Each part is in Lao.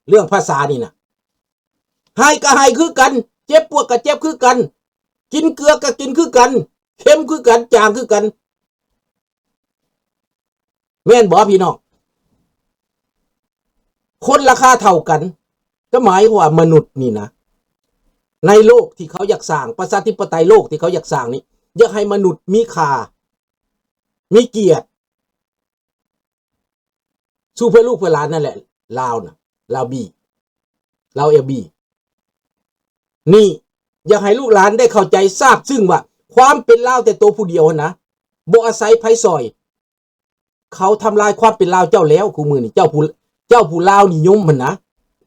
ເລື່ອງພາສານີ້ນະ. ໄຫ້ກໍໄຫ້ຄືກັນ, ເຈັບປວດກໍເຈັບຄືກັນ, ກິນເກືອກໍກິນຄືກັນ, ເຄັມຄືກັນ, ຈາງຄືກັນ. ແມ່ນບໍ່ພີ່ນ້ອງ? ຄົນລາຄາເທົ່າກັນ ກໍໝາຍຄວາມວ່າມະນຸດນີ້ນະ ໃນໂລກທີ່ເຂົາຢາກສ້າງ, ປະຊາທິປະໄຕໂລກທີ່ເຂົາຢາກສ້າງນີ້ ຢາກໃຫ້ມະນຸດມີຄ່າ, ມີກຽດ ສູ່ເພື່ອລູກເພື່ອຫຼານນັ້ນແຫຼະ. ລາວນະ ລາວບີ ລາວແອວບີ ນີ້ ຢາກໃຫ້ລູກຫຼານໄດ້ເຂົ້າໃຈຊາບຊຶ້ງວ່າ ຄວາມເປັນລາວແຕ່ໂຕຜູ້ດຽວຫັ້ນນະ ບໍ່ອາໄສໃຜຊ່ອຍ. ເຂົາທຳລາຍຄວາມເປັນລາວເຈົ້າແລ້ວ. ຄູ່ມື້ນີ້ເຈົ້າຜູ້ ເຈົ້າຜູ້ລາວນິຍົມຫັ້ນນະ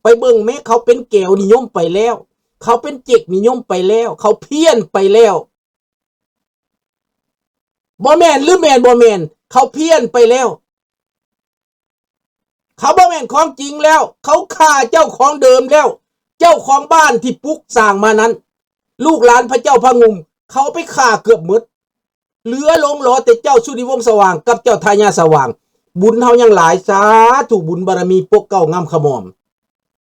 ໄປເບິ່ງແມ້ ເຂົາເປັນແກວນິຍົມໄປແລ້ວ, ເຂົາເປັນເຈັກນິຍົມໄປແລ້ວ, ເຂົາພຽນໄປແລ້ວ. ບໍ່ແມ່ນ ຫຼື ແມ່ນບໍ່ແມ່ນ ເຂົາພຽນໄປແລ້ວ. ເຂົາບໍ່ແມ່ນຂອງຈິງແລ້ວ, ເຂົາຂ້າເຈົ້າຂອງເດີມແລ້ວ. ເຈົ້າຂອງບ້ານທີ່ປຸກສ້າງມານັ້ນ ລູກຫຼານພະເຈົ້າພະງຸ່ມ ເຂົາໄປຂ້າເກືອບໝົດ. ເຫຼືອຫຼົງຫຼໍແຕ່ເຈົ້າສຸລິວົງສະຫວ່າງກັບເຈົ້າທາຍາດສະຫວ່າງ. ບຸນເຮົາຍັງຫຼາຍ, ສາທຸ ບຸນບາລະມີປົກເກົ້າງາມຂະໝອມ.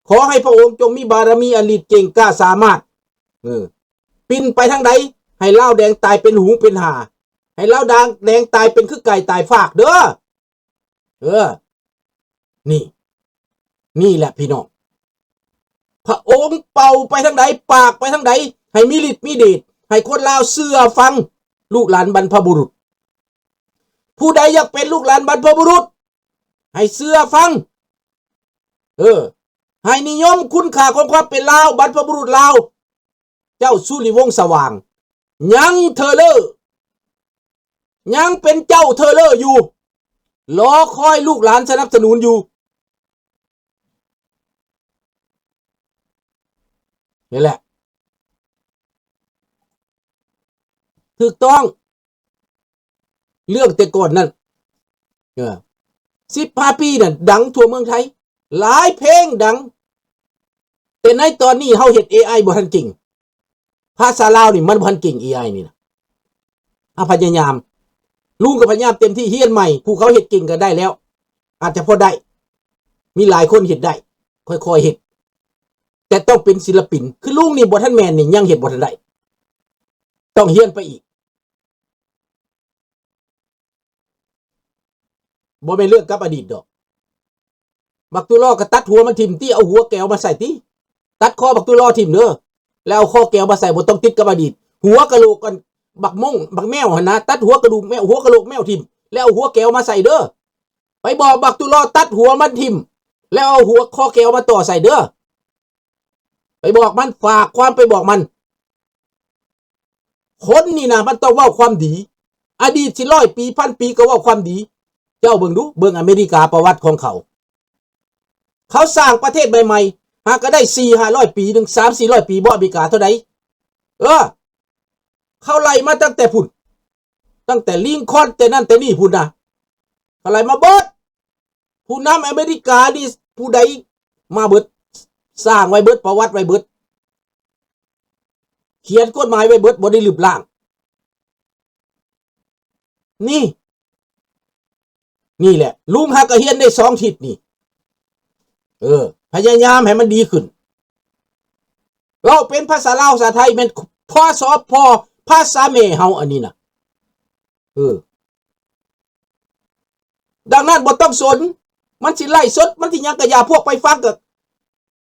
ຂໍໃຫ້ພະອົງຈົ່ງມີບາລະມີອັນລິດເກັ່ງກ້າສາມາດ, ເອີ ປິ່ນໄປທາງໃດ ໃຫ້ລາວແດງຕາຍເປັນຫູເປັນຫາ, ໃຫ້ລາວດາງ ແດງຕາຍເປັນຄືໄກ່ຕາຍຟາກເດີ້. ເອີ ນີ້ ນີ້ແຫຼະພີ່ນ້ອງ, ພະອົງເປົ່າໄປທາງໃດ ປາກໄປທາງໃດ ໃຫ້ມີລິດມີເດດ, ໃຫ້ຄົນລາວເຊື່ອຟັງລູກຫຼານບັນພະບຸລຸດ. ຜູ້ໃດຢາກເປັນລູກຫຼານບັນພະບຸລຸດ ໃຫ້ເຊື່ອຟັງ, ເອີ ໃຫ້ນິຍົມຄຸນຄ່າຂອງຄວາມເປັນລາວ ບັນພະບຸລຸດລາວ. ເຈົ້າສຸລິວົງສະຫວ່າງ ຍັງເທີເລີ ຍັງເປັນເຈົ້າເທີເລີຢູ່, ລໍຄອຍລູກຫຼານສະໜັບສະໜູນຢູ່. ນີ້ແຫຼະ ຖືກຕ້ອງ. ເລື່ອງແຕ່ກ່ອນນັ້ນ ເອີ ສິບຫ້າປີນັ້ນ ດັງທົ່ວເມືອງໄທ, ຫຼາຍເພງດັງ, ແຕ່ໃນຕອນນີ້ເຮົາເຮັດເອໄອບໍ່ທັນເກັ່ງ, ພາສາລາວນີ້ມັນບໍ່ທັນເກັ່ງ ເອໄອນີ້ນະ. ເຮົາພະຍາຍາມ, ລຸງກໍພະຍາຍາມເຕັມທີ່, ຮຽນໃໝ່, ຜູ້ເຂົາເຮັດເກັ່ງກໍໄດ້ແລ້ວ, ອາດຈະພໍໄດ້, ມີຫຼາຍຄົນເຮັດໄດ້, ຄ່ອຍໆເຮັດ, ແຕ່ຕ້ອງເປັນສິນລະປິນ. ຄືລຸງນີ້ບໍ່ທັນແມ່ນນີ້ ຍັງເຮັດບໍ່ທັນໄດ້, ຕ້ອງຮຽນໄປອີກ. ບໍ່ແມ່ນເລື່ອງກັບອະດີດດອກ. ບັກຕຸລໍກໍຕັດຫົວມັນຖິ້ມຕິ, ເອົາຫົວແກວມາໃສ່ຕິ, ຕັດຄໍບັກຕຸລໍຖິ້ມເດີ, ແລ້ວເອົາຄໍແກວມາໃສ່, ບໍ່ຕ້ອງຕິດກັບອະດີດ. ຫົວກະໂຫຼກອັນ ບັກມົ້ງ ບັກແມວຫັ້ນນະ, ຕັດຫົວກະດູກແມວ, ຫົວກະໂຫຼກແມວຖິ້ມ, ແລ້ວເອົາຫົວແກວມາໃສ່ເດີ. ໄປບອກບັກຕຸລໍຕັດຫົວມັນຖິ້ມ, ແລ້ວເອົາຫົວ ຄໍແກວມາຕໍ່ໃສ່ເດີ. ໄປບອກມັນ, ຝາກຄວາມໄປບອກມັນ. ຄົນນີ້ນະ ມັນຕ້ອງເວົ້າຄວາມດີ. ອະດີດຊິຮ້ອຍປີ ພັນປີ ກໍເວົ້າຄວາມດີ. ເຈົ້າເບິ່ງດູ, ເບິ່ງອາເມລິກາ ປະຫວັດຂອງເຂົາ. ເຂົາສ້າງປະເທດໃໝ່ໆ ຫາກະໄດ້ສີ່ຫ້າຮ້ອຍປີໜຶ່ງ, ສາມສີ່ຮ້ອຍປີບໍ ອາເມລິກາເທົ່າໃດ? ເອີ ເຂົາໄລ່ມາຕັ້ງແຕ່ພຸ້ນ, ຕັ້ງແຕ່ລິງຄອນ ແຕ່ນັ້ນແຕ່ນີ້ພຸ້ນນະ, ເຂົາໄລ່ມາເບິດ. ຜູ້ນຳອາເມລິການີ້ຜູ້ໃດມາເບິດ, ສ້າງໄວ້ເບິດ, ປະຫວັດໄວ້ເບິດ, ຂຽນກົດໝາຍໄວ້ເບິດ, ບໍ່ໄດ້ລຶບລ້າງ. ນີ້ ນີ້ແຫຼະ ລຸງຫາກະຮຽນໄດ້ສອງທິດນີ້. ເອີ ພະຍາຍາມໃຫ້ມັນດີຂຶ້ນ. ເວົ້າເປັນພາສາລາວພາສາໄທແມ່ນ ພສ ພ ພາສາແມ່ເຮົາອັນນີ້ນະ. ເອີ ດັ່ງນັ້ນບໍ່ຕ້ອງສົນ, ມັນຊິໄລຟ໌ສົດ ມັນຊິຫຍັງກະຢ່າ, ພວກໄປຟັງກະ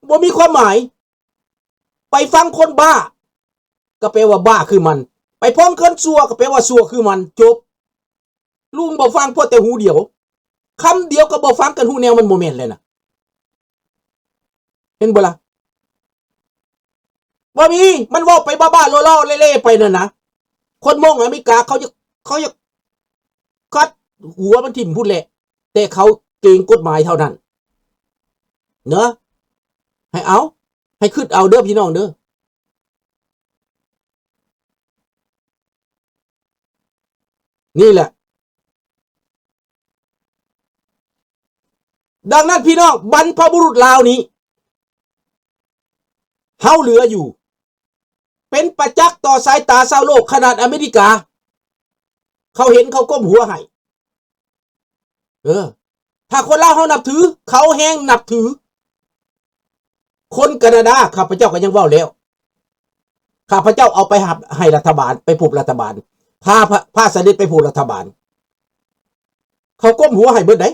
ບໍ່ມີຄວາມໝາຍ. ໄປຟັງຄົນບ້າ ກະແປວ່າບ້າຄືມັນ, ໄປຟັງຄົນຊົ່ວ ກະແປວ່າຊົ່ວຄືມັນ, ຈົບ. ລຸງບໍ່ຟັງພໍແຕ່ຫູດຽວ, ຄຳດຽວກໍບໍ່ຟັງກັນ, ຫູແນວມັນບໍ່ແມ່ນແລ້ວນະ. ເຫັນບໍ່ລະ? ບໍ່ມີ, ມັນເວົ້າໄປບ້າໆ ລໍ້ໆ ເລ່ໆ ໄປນັ້ນນະ. ຄົນມົ້ງອາເມລິກາ ເຂົາຢາກ ເຂົາຢາກກັດຫົວມັນຖິ້ມພຸ້ນແຫຼະ, ແຕ່ເຂົາເກງກົດໝາຍເທົ່ານັ້ນເນາະ. ໃຫ້ເອົາ ໃຫ້ຄິດເອົາເດີພີ່ນ້ອງເດີ. ນີ້ແຫຼະ. ດັ່ງນັ້ນພີ່ນ້ອງ, ບັນພະບຸລຸດລາວນີ້ ເຮົາເຫຼືອຢູ່ ເປັນປະຈັກຕໍ່ສາຍຕາຊາວໂລກ, ຂະໜາດອາເມລິກາ ເຂົາເຫັນເຂົາກົ້ມຫົວໃຫ້. ເອີ ຖ້າຄົນລາວເຮົານັບຖື, ເຂົາແຮງນັບຖື. ຄົນການາດາ ຂ້າພະເຈົ້າກໍຍັງເວົ້າແລ້ວ ຂ້າພະເຈົ້າເອົາໄປຮັບໃຫ້ລັດຖະບານ ໄປພົບລັດຖະບານ ພາ ພາສະເດັດໄປພົບລັດຖະບານ ເຂົາກົ້ມຫົວໃຫ້ເບິດໃດ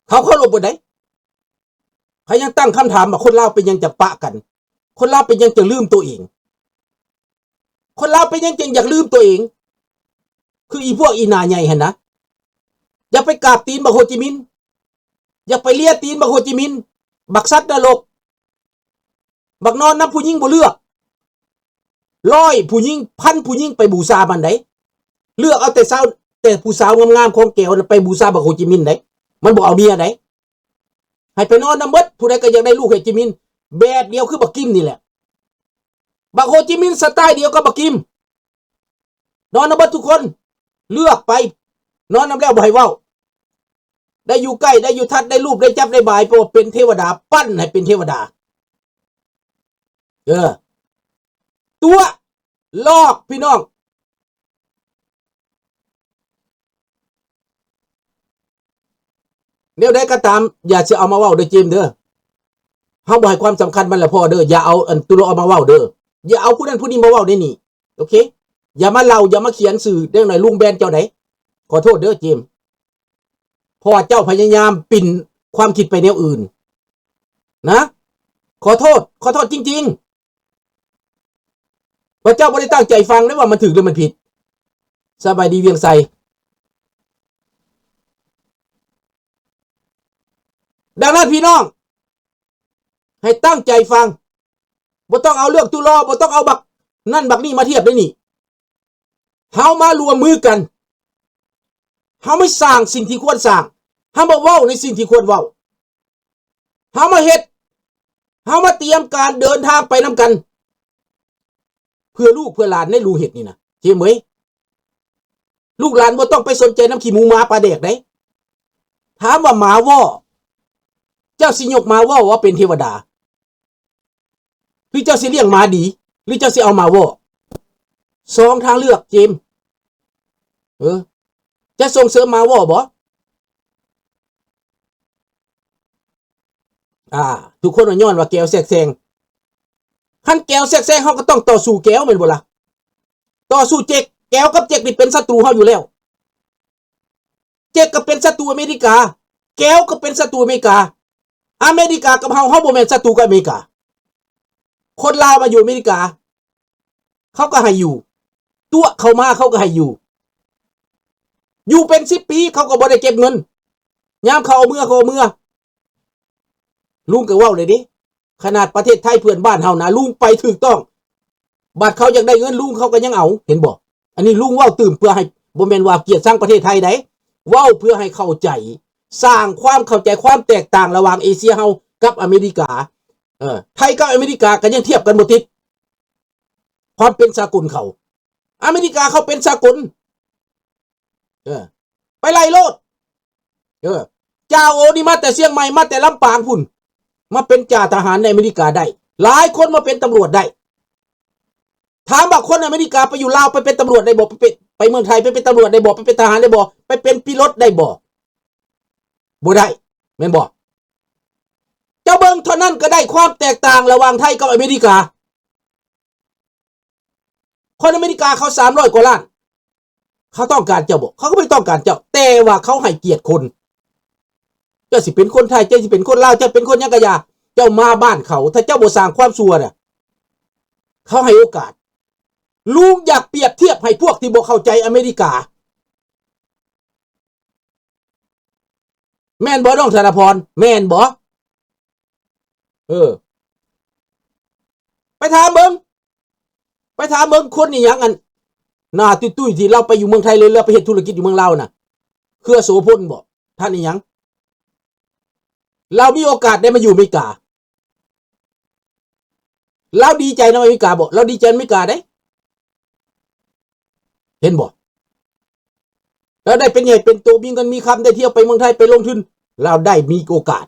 ເຂົາເຄົາລົບເບິດໃດ. ໃຜຍັງຕັ້ງຄຳຖາມວ່າຄົນລາວເປັນຫຍັງຈັ່ງປະກັນ? ຄົນລາວເປັນຫຍັງຈຶ່ງລືມຕົວເອງ? ຄົນລາວເປັນຫຍັງຈຶ່ງຢາກລືມຕົວເອງ? ຄືອີພວກອີໜ້າໃຫຍ່ຫັ້ນນະ ຢາກໄປກາບຕີນບັກໂຮຈິມິນ ຢາກໄປເລຍຕີນບັກໂຮຈິມິນ ບັກສັດນະລົກ ບັກນອນນຳຜູ້ຍິງບໍ່ເລືອກ ຮ້ອຍຜູ້ຍິງ ພັນຜູ້ຍິງໄປບູຊາມັນໃດ ເລືອກເອົາແຕ່ສາວ ແຕ່ຜູ້ສາວງາມໆຂອງແກວນະໄປບູຊາບັກໂຮຈິມິນໃດ ມັນບໍ່ເອົາເມຍໃດ. ໃຫ້ໄປນອນນຳເບິດ ຜູ້ໃດກໍຢາກໄດ້ລູກໂຮຈິມິນ ແບບດຽວຄືບັກກິມນີ້ແຫຼະ ບັກໂຮຈິມິນສະໄຕລ໌ດຽວກັບບັກກິມ ນອນນຳເບິດທຸກຄົນ ເລືອກໄປ ນອນນຳແລ້ວບໍ່ໃຫ້ເວົ້າ ໄດ້ຢູ່ໃກ້ ໄດ້ຢູ່ທັດ ໄດ້ລູບ ໄດ້ຈັບ ໄດ້ບາຍ ເພາະວ່າເປັນເທວະດາ ປັ້ນໃຫ້ເປັນເທວະດາ ເອີ ຕົວະ ຫຼອກ ພີ່ນ້ອງ ແນວໃດກໍຕາມ ຢ່າຊິເອົາມາເວົ້າເດີເຈມເດີ ເຮົາບໍ່ໃຫ້ຄວາມສຳຄັນມັນລະພໍເດີ ຢ່າເອົາອັນຕຸໂລະເອົາມາເວົ້າເດີ ຢ່າເອົາຜູ້ນັ້ນຜູ້ນີ້ມາເວົ້າໃນນີ້ ໂອເຄ ຢ່າມາເລົ່າ ຢ່າມາຂຽນຊື່ ເດັກນ້ອຍລຸງແບນເຈົ້າໃດ ຂໍໂທດເດີເຈມ ເພາະວ່າເຈົ້າພະຍາຍາມປິ່ນຄວາມຄິດໄປແນວອື່ນນະ ຂໍໂທດ ຂໍໂທດຈິງໆ ວ່າເຈົ້າບໍ່ໄດ້ຕັ້ງໃຈຟັງເດ້ວ່າມັນຖືກຫຼືມັນຜິດ. ສະບາຍດີວຽງໄຊ. ດັ່ງນັ້ນພີ່ນ້ອງ ໃຫ້ຕັ້ງໃຈຟັງ ບໍ່ຕ້ອງເອົາເລື່ອງຕຸລາ ບໍ່ຕ້ອງເອົາບັກນັ້ນບັກນີ້ມາທຽບໃນນີ້. ເຮົາມາຮ່ວມມືກັນ ເຮົາມາສ້າງສິ່ງທີ່ຄວນສ້າງ ເຮົາມາເວົ້າໃນສິ່ງທີ່ຄວນເວົ້າ ເຮົາມາເຮັດ ເຮົາມາຕຽມການເດີນທາງໄປນຳກັນ ເພື່ອລູກເພື່ອຫຼານໃນລູກເຮັດນີ້ນະ ເຈມເອີຍ ລູກຫຼານບໍ່ຕ້ອງໄປສົນໃຈນຳຂີ້ໝູໝາປາແດກໃດ. ຖາມວ່າໝາວໍ ເຈົ້າຊິຍົກໝາວໍວ່າເປັນເທວະດາ ຫຼືເຈົ້າຊິລ້ຽງໝາດີ ຫຼືເຈົ້າຊິເອົາໝາວໍ? ສອງທາງເລືອກເຈມ ເອີ ຈະສົ່ງເສີມໝາວໍບໍ່? ອ່າ ທຸກຄົນວ່າຍ້ອນວ່າແກວແຊກແຊງ ຄັນແກວແຊກແຊງ ເຮົາກໍຕ້ອງຕໍ່ສູ້ແກວແມ່ນບໍ່ລະ? ຕໍ່ສູ້ເຈັກ ແກວກັບເຈັກນີ້ເປັນສັດຕູເຮົາຢູ່ແລ້ວ ເຈັກກໍເປັນສັດຕູອາເມລິກາ ແກວກໍເປັນສັດຕູອາເມລິກາ ອາເມລິກາກັບເຮົາ ເຮົາບໍ່ແມ່ນສັດຕູກັບອາເມລິກາ ຄົນລາວມາຢູ່ອາເມລິກາ ເຂົາກໍໃຫ້ຢູ່ ຕົວະເຂົ້າມາເຂົາກໍໃຫ້ຢູ່ ຢູ່ເປັນສິບປີ ເຂົາກໍບໍ່ໄດ້ເກັບເງິນ ຍາມເຂົາເອົາເມືອ ເຂົາເອົາເມືອ ລຸງກໍເວົ້າເລີຍເດ້ ຂະໜາດປະເທດໄທເພື່ອນບ້ານເຮົານະ ລຸງໄປຖືກຕ້ອງ ບາດເຂົາຢາກໄດ້ເງິນ ລຸງເຂົາກໍຍັງເອົາ ເຫັນບໍ່? ອັນນີ້ລຸງເວົ້າຕື່ມເພື່ອໃຫ້ ບໍ່ແມ່ນວ່າກຽດຊັງປະເທດໄທໃດ ເວົ້າເພື່ອໃຫ້ເຂົ້າໃຈ ສ້າງຄວາມເຂົ້າໃຈ ຄວາມແຕກຕ່າງລະຫວ່າງເອເຊຍເຮົາກັບອາເມລິກາ ເອີ ໄທກັບອາເມລິກາກໍຍັງທຽບກັນບໍ່ຕິດ ຄວາມເປັນສາກົນເຂົາ ອາເມລິກາເຂົາເປັນສາກົນ ເອີ ໄປໄລ່ໂລດ ເອີ ຈ່າໂອນີ້ມາແຕ່ຊຽງໃໝ່ ມາແຕ່ລຳປາງພຸ້ນ ມາເປັນຈ່າທະຫານໃນອາເມລິກາໄດ້ ຫຼາຍຄົນມາເປັນຕຳຫຼວດໄດ້ ຖາມວ່າຄົນອາເມລິກາໄປຢູ່ລາວ ໄປເປັນຕຳຫຼວດໄດ້ບໍ່? ໄປເປັນ ໄປເມືອງໄທ ໄປເປັນຕຳຫຼວດໄດ້ບໍ່? ໄປເປັນທະຫານໄດ້ບໍ່? ໄປເປັນປີໂລດໄດ້ບໍ່? ບໍ່ໄດ້ ແມ່ນບໍ່? ເຈົ້າເບິ່ງເທົ່ານັ້ນກໍໄດ້ຄວາມແຕກຕ່າງລະຫວ່າງໄທກັບອາເມລິກາ. ຄົນອາເມລິກາເຂົາສາມຮ້ອຍກວ່າລ້ານ ເຂົາຕ້ອງການເຈົ້າບໍ່? ເຂົາກໍບໍ່ໄດ້ຕ້ອງການເຈົ້າ ແຕ່ວ່າເຂົາໃຫ້ກຽດຄົນ. ເຈົ້າຊິເປັນຄົນໄທ ເຈົ້າຊິເປັນຄົນລາວ ເຈົ້າເປັນຄົນຫຍັງກໍຢ່າ ເຈົ້າມາບ້ານເຂົາ ຖ້າເຈົ້າບໍ່ສ້າງຄວາມຊົ່ວນະ ເຂົາໃຫ້ໂອກາດ. ລຸງຢາກປຽບທຽບໃຫ້ພວກທີ່ບໍ່ເຂົ້າໃຈອາເມລິກາ ແມ່ນບໍ່ ນ້ອງທະນະພອນ? ແມ່ນບໍ່? ເອີ ໄປຖາມເບິ່ງ ໄປຖາມເບິ່ງຄົນອີຫຍັງ ອັນໜ້າຕຸ້ຍໆ ທີ່ລາວໄປຢູ່ເມືອງໄທ ຫຼືລາວໄປເຮັດທຸລະກິດຢູ່ເມືອງລາວນະ ເຄືອໂສພົນບໍ? ທ່ານອີຫຍັງ? ລາວມີໂອກາດໄດ້ມາຢູ່ອາເມລິກາ ລາວດີໃຈນຳອາເມລິກາບໍ? ລາວດີໃຈອາເມລິກາເດ້ ເຫັນບໍ່? ລາວໄດ້ເປັນໃຫຍ່ເປັນໂຕ ມີເງິນມີຄຳ ໄດ້ທ່ຽວໄປເມືອງໄທ ໄປລົງທຶນ ລາວໄດ້ມີໂອກາດ.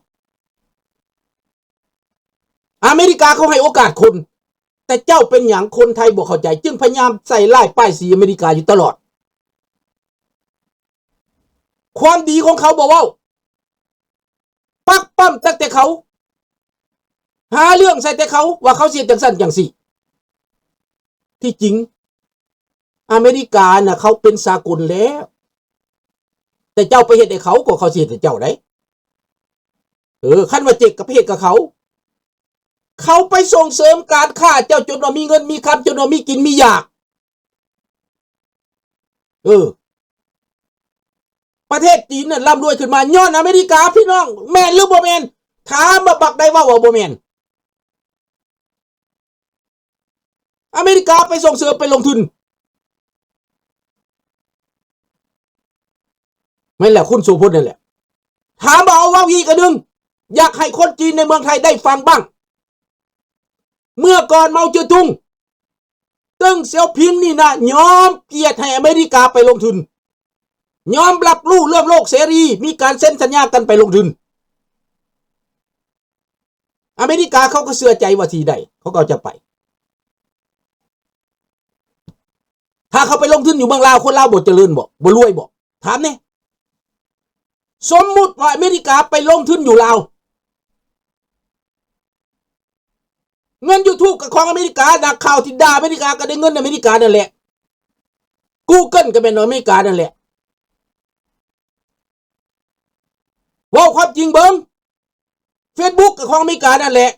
ອາເມລິກາເຂົາໃຫ້ໂອກາດຄົນ ແຕ່ເຈົ້າເປັນຫຍັງຄົນໄທບໍ່ເຂົ້າໃຈ ຈຶ່ງພະຍາຍາມໃສ່ຮ້າຍປ້າຍສີອາເມລິກາຢູ່ຕະຫຼອດ? ຄວາມດີຂອງເຂົາບໍ່ເວົ້າ ປັກປ້ຳຕັ້ງແຕ່ເຂົາ ຫາເລື່ອງໃສ່ແຕ່ເຂົາ ວ່າເຂົາຊິເຮັດຈັ່ງຊັ້ນຈັ່ງຊີ້. ທີ່ຈິງອາເມລິການະ ເຂົາເປັນສາກົນແລ້ວ, ແຕ່ເຈົ້າໄປເຮັດໃຫ້ເຂົາ ກໍເຂົາຊິເຮັດໃຫ້ເຈົ້າໄດ໋. ເອີ ຄັນວ່າເຈັກກໍໄປເຮັດກັບເຂົາ. ເຂົາໄປສົ່ງເສີມການຄ້າເຈົ້າ ຈົນວ່າມີເງິນມີຄຳ ຈົນວ່າມີກິນມີຢາກ. ເອີ ປະເທດຈີນນັ້ນລ່ຳລວຍຂຶ້ນມາຍ້ອນອາເມລິກາ ພີ່ນ້ອງ, ແມ່ນຫຼືບໍ່ແມ່ນ? ຖາມວ່າບັກໃດເວົ້າວ່າບໍ່ແມ່ນ? ອາເມລິກາໄປສົ່ງເສີມ ໄປລົງທຶນ. ແມ່ນແຫຼະ ຄຸນໂສພົນນັ້ນແຫຼະ. ຖາມວ່າ ເອົາເວົ້າອີກອັນໜຶ່ງ, ຢາກໃຫ້ຄົນຈີນໃນເມືອງໄທໄດ້ຟັງບ້າງ. ເມື່ອກ່ອນເມົາເຈືອຕຸງ ເຕີງສຽວຜິງນີ້ນະ ຍອມກຽດໃຫ້ອາເມລິກາໄປລົງທຶນ, ຍອມຮັບຮູ້ເລື່ອງໂລກເສລີ, ມີການເຊັນສັນຍາກັນໄປລົງທຶນ. ອາເມລິກາເຂົາກໍເຊື່ອໃຈວ່າຊິໄດ້, ເຂົາກໍຈະໄປ. ຖ້າເຂົາໄປລົງທຶນຢູ່ເມືອງລາວ, ຄົນລາວບໍ່ຈະເລີນບໍ? ບໍ່ລວຍບໍ? ຖາມແດ່. ສົມມຸດວ່າອາເມລິກາໄປລົງທຶນຢູ່ລາວ, ເງິນຢູທູບກໍຂອງອາເມລິກາ, ນັກຂ່າວທີ່ດ່າອາເມລິກາກໍໄດ້ເງິນອາເມລິການັ້ນແຫຼະ, ກູເກີນກໍແມ່ນອາເມລິການັ້ນແຫຼະ. ເວົ້າຄວາມຈິງເບິ່ງ, ເຟສບຸກກໍຂອງອາເມລິການັ້ນແຫຼະ,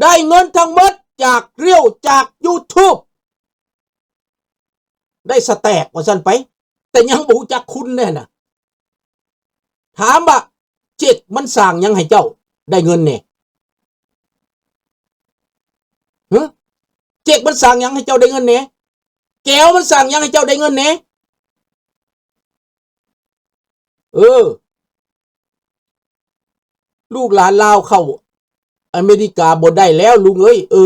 ໄດ້ເງິນທັງໝົດຈາກ Reel ຈາກ YouTube, ໄດ້ສະແຕັກວ່າຊັ້ນໄປ, ແຕ່ຍັງບໍ່ຮູ້ຈັກຄຸນແນ່ນະ. ຖາມວ່າເຈັກມັນສ້າງຫຍັງໃຫ້ເຈົ້າໄດ້ເງິນແດ່? ຮະ? ເຈັກມັນສ້າງຫຍັງໃຫ້ເຈົ້າໄດ້ເງິນແດ່? ແກວມັນສ້າງຫຍັງໃຫ້ເຈົ້າໄດ້ເງິນແດ່? ເອີ ລູກຫຼານລາວເຂົ້າອາເມລິກາບໍ່ໄດ້ແລ້ວລຸງເອີຍ. ເອີ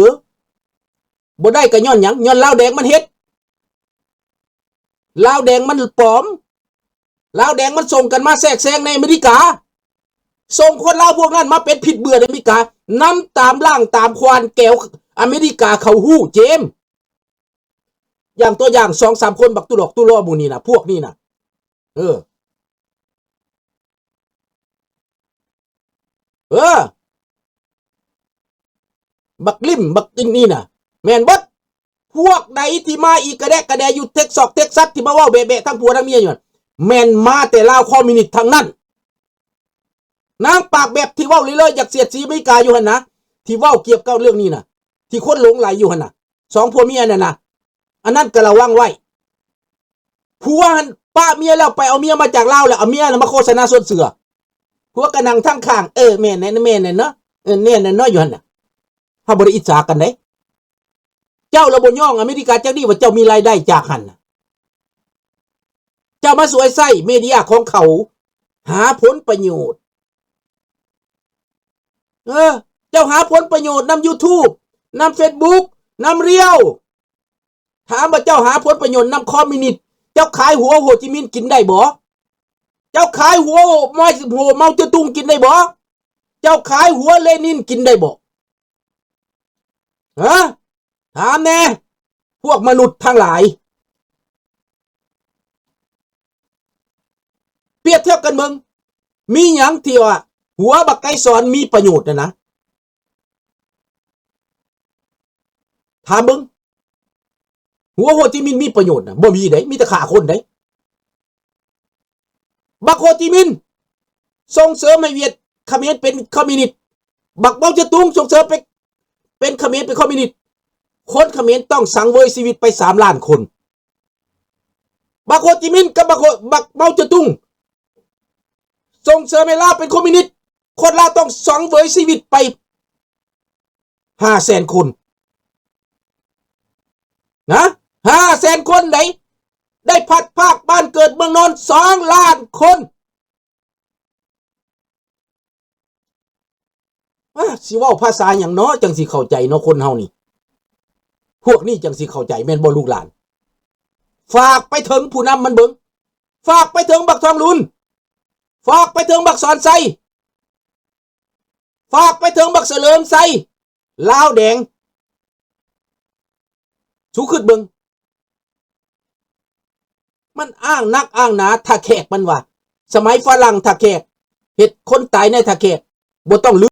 ບໍ່ໄດ້ກໍຍ້ອນຫຍັງ? ຍ້ອນລາວແດງມັນເຮັດ, ລາວແດງມັນປອມ, ລາວແດງມັນສົ່ງກັນມາແຊກແຊງໃນອາເມລິກາ, ສົ່ງຄົນລາວພວກນັ້ນມາເປັນພິດເບື່ອໃນອາເມລິກາ, ນຳຕາມລ້າງຕາມຄວານແກວອາເມລິກາເຂົາຮູ້ເຈມ. ຢ່າງຕົວຢ່າງສອງສາມຄົນ ບັກຕຸຫຼອກຕຸຫຼໍໝູ່ນີ້ນະ, ພວກນີ້ນະ. ເອີ ເອີ ບັກລິ້ມ ບັກອັນນີ້ນະ ແມ່ນເບິດ. ພວກໃດທີ່ມາອີກກະແດະກະແດະຢູ່ເທັກຊອກເທັກຊັສ ທີ່ມາເວົ້າແບະໆທັງຜົວທັງເມຍຢູ່ນັ້ນ ແມ່ນມາແຕ່ລາວຄອມມິວນິດທັງນັ້ນ. ນາງປາກແບບທີ່ເວົ້າເລີຍໆ ຢາກສຽດສີອາເມລິກາຢູ່ຫັ້ນນະ, ທີ່ເວົ້າກ່ຽວກັບເລື່ອງນີ້ນະ, ທີ່ຄົນຫຼົງໄຫຼຢູ່ຫັ້ນນະ, ສອງຜົວເມຍນັ້ນນະ, ອັນນັ້ນກໍລະວັງໄວ້. ຜົວຫັ້ນປະເມຍແລ້ວ ໄປເອົາເມຍມາຈາກລາວ ແລ້ວເອົາເມຍນັ້ນມາໂຄສະນາຊວນເຊື່ອ. ຜົວກໍນັ່ງທາງຂ້າງ, ເອີ ແມ່ນແນ່ ແມ່ນແນ່ເນາະ, ເອີ ແມ່ນແນ່ເນາະ ຢູ່ຫັ້ນນະ. ເຮົາບໍ່ໄດ້ອິດສາກັນເດ້. ເຈົ້າລະບໍ່ຍ້ອງອາເມລິກາຈັກນິດວ່າເຈົ້າມີລາຍໄດ້ຈາກຫັ້ນນະ. ເຈົ້າມາສວຍໃຊ້ເມເດຍຂອງເຂົາ ຫາຜົນປະໂຫຍດ. ເອີ ເຈົ້າຫາຜົນປະໂຫຍດນຳຢູທູບ, ນຳເຟສບຸກ, ນຳຣີວ. ຖາມວ່າເຈົ້າຫາຜົນປະໂຫຍດນຳຄອມມິວນິດ, ເຈົ້າຂາຍຫົວໂຮຈິມິນກິນໄດ້ບໍ່? ເຈົ້າຂາຍຫົວ ໂຮ ເມົາເຈືອຕຸງກິນໄດ້ບໍ່? ເຈົ້າຂາຍຫົວເລນິນກິນໄດ້ບໍ່? ຮະ? ຖາມແດ່ ພວກມະນຸດທັງຫຼາຍ. ປຽບທຽບກັນເບິ່ງ, ມີຫຍັງທີ່ວ່າຫົວບັກໄກສອນມີປະໂຫຍດນະນະ? ຖາມເບິ່ງ, ຫົວໂຮຈິມິນມີປະໂຫຍດນະ? ບໍ່ມີເດ້, ມີແຕ່ຂ້າຄົນເດ້. ບັກໂຮຈິມິນສົ່ງເສີມໃຫ້ຫວຽດຂະເໝນເປັນຄອມມິວນິດ, ບັກເມົາເຈືອຕຸງສົ່ງເສີມໄປເປັນຂະເໝນເປັນຄອມມິວນິດ, ຄົນຂະເໝນຕ້ອງສັງເຫວີຍຊີວິດໄປສາມລ້ານຄົນ. ບັກໂຮຈິມິນກັບບັກໂຮ ບັກເມົາເຈືອຕຸງສົ່ງເສີມໃຫ້ລາວເປັນຄອມມິວນິດ, ຄົນລາວຕ້ອງສັງເຫວີຍຊີວິດໄປ ຫ້າແສນຄົນນະ, ຫ້າແສນຄົນໃດ໋, ໄດ້ພັດພາກບ້ານເກີດເມືອງນອນສອງລ້ານຄົນ. ອາ ຊິເວົ້າພາສາຫຍັງເນາະ ຈັ່ງຊິເຂົ້າໃຈເນາະ ຄົນເຮົານີ້, ພວກນີ້ຈັ່ງຊິເຂົ້າໃຈແມ່ນບໍ່ລູກຫຼານ? ຝາກໄປເຖິງຜູ້ນຳມັນເບິ່ງ, ຝາກໄປເຖິງບັກທອງລຸນ, ຝາກໄປເຖິງບັກສອນໄຊ, ຝາກໄປເຖິງບັກສະເຫຼີມໄຊ ລາວແດງ. ສູຄິດເບິ່ງ, ມັນອ້າງນັກອ້າງໜາທ່າແຂກ, ມັນວ່າສະໄໝຝຣັ່ງທ່າແຂກເຮັດຄົນຕາຍໃນທ່າແຂກ, ບໍ່ຕ້ອງລື